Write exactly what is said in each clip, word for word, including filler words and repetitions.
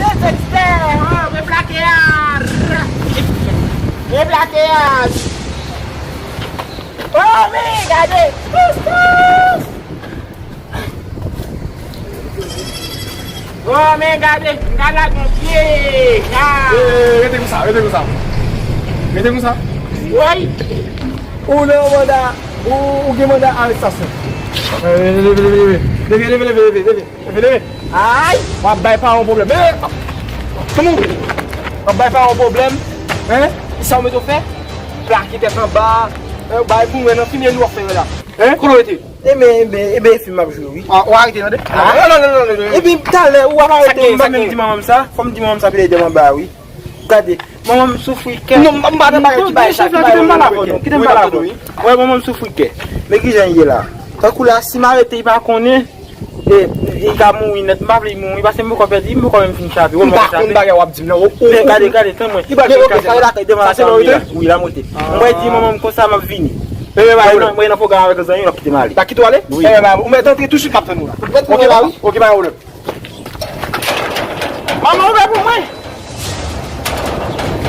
Detekte, oh, men plake a. Men plake a. Oh, men gade. Kous, kous. Oh, men gade, m ka lage yon pye. Ah. Eh, rete konsa, rete konsa. Rete konsa. Woy. Ou nan manda, ou, ou gen manda arestasyon. Eh, leve, leve, leve. Leve, leve, leve, leve, leve. Leve, leve. Ay, w ap bay paran w pwoblèm. Eh, kòman w, w ap bay paran w pwoblèm? Hein? Sa w mete w fè? Plake tèt anba. Eh, bay pou mwen nan fimye nou ap fè la. Hein? Kote w rete? Eben, eben, eben, fim ap jwe, wi. Ah, w arete tande? Ah. Non, non, non, non, non. Epi talè, ou ap arete, m pa menm di manman m sa. Fò m di manman m sa, pi l ede m anba, wi. Gade, manman m soufri kè. Non, m pa nan bagay ki bay sa, ki bay sa. Kite m pale avè w, non. Kite m pale avè w. Wè, manman m soufri kè. Men kijan l ye la. Tankou la, si m arete, li pa konnen, e, li ka mouri nèt. M pa vle li mouri, paske m poko pèdi, m poko menm fin chape. M pa konn bagay w ap di m nan. Men gade, gade, tann mwen. Li pral fè kase lakay devan lakay wi la. Wi, la monte. Mwen di manman m konsa, m ap vini. Mwen nan, mwen nan pwogram avèk zanmi, l ap kite m ale. L ap kite w ale? Wi. Ou mèt antre tousuit, m ap tann ou la. Ou mèt antre la, wi. Ok, pa gen pwoblèm. Manman, ouvè pou mwen.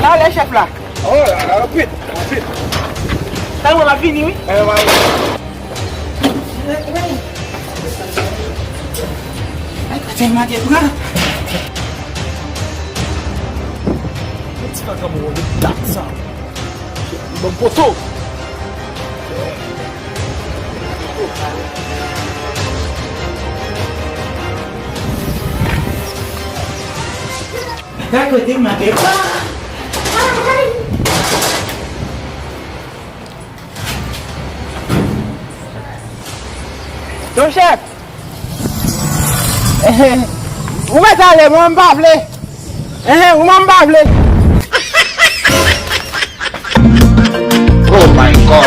Talè, chèf la. Oh, la, la, rapid, rapid. Talè, mwen, m ap vini, wi. Eh, mwen, mwen. Ay, kote m lage bra? Yon ti vagabon, yon dat sa. Bon poto. Gad kote m ap. Ton chèf. Ou mèt ale, mwen m pa vle. Enhen, ou mwen m pa vle. Oh my God.